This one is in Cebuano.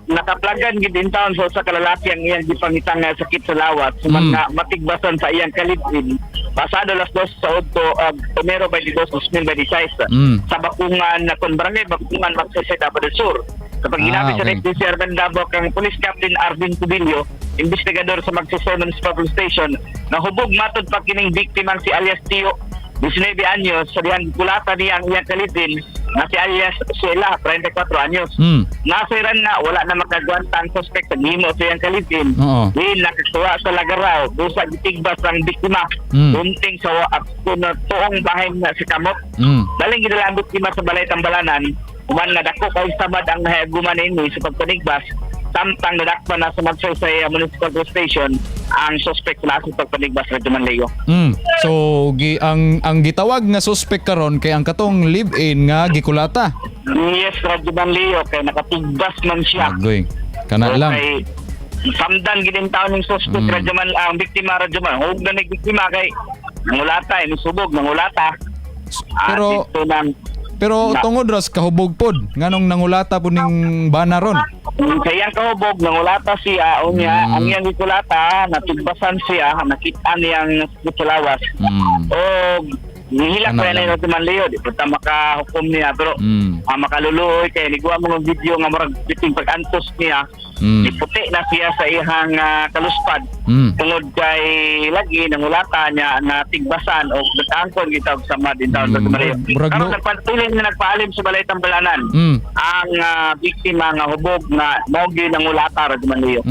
Nakaplagan gid in town sa usa ka lalaki ang iyang gipangitang nga sakit sa lawas nga matigbasan sa iyang ka-live-in pasado alas 2 sa udto, Enero 22, 2026 sa Bakungan na kon barangay Bakungan, Magsaysay, Davao del Sur. Kapag ginabi sa SDC Arben Davao kang Police Captain Arvin Cubillo, investigador sa Magsaysay Municipal Police Station, na hubog matod pa kining biktimang si alias Tio, 19 anyos, sa dihang kulata niya ang iyang ka-live-in na si alias Sheila, 34 anyos. Nasayran nga wala na makagwanta ang suspect sa gihimo sa iyang ka-live-in. Di nakakuha sa lagaraw, busa gitigbas ang biktima. Bunting sa at kuno tuong bahin na si kamot. Daling gidala ang biktima sa balay tambalanan, human nga dako kay samad ang nahaguman ini sa pagpanigbas, samtang nadakpan na sa Magsaysay Municipal Police Station ang suspect na sa pagpanigwas, Radyoman Leo. So gi ang gitawag nga suspect karon kay ang katong live-in nga gikulata. Yes, Radyoman Leo, kay nakatigbas man siya. Agoy. Kana lang. Okay. Samdan gid ang taon ng suspect, Radyoman, ang biktima, Radyoman. Hug na nig biktima kay nangulata, eh, misubog nangulata. Ah, dito nang Pero tungod ras kahubog pod nganong nangulata po ning bana ron? Sa iyang kahubog nangulata siya, unya ang iyang gikulata natigbasan siya, nakita niyang sakit sa lawas. O nihilak Kana pa lang. na Radyoman Leo, di pa ta makahukom niya pero makaluluoy kay niguwa mga video nga murag biting pag-antos niya. Niputi na siya sa iyang kaluspad tungod kay lagi nangulata niya na tigbasan o natangkon gitawag sa mad in town sa Mario. Murag Karon nagpatuloy na nagpaalim sa balay tambalanan ang biktima nga hubog nga mao gyud nangulata, Radyoman Leo.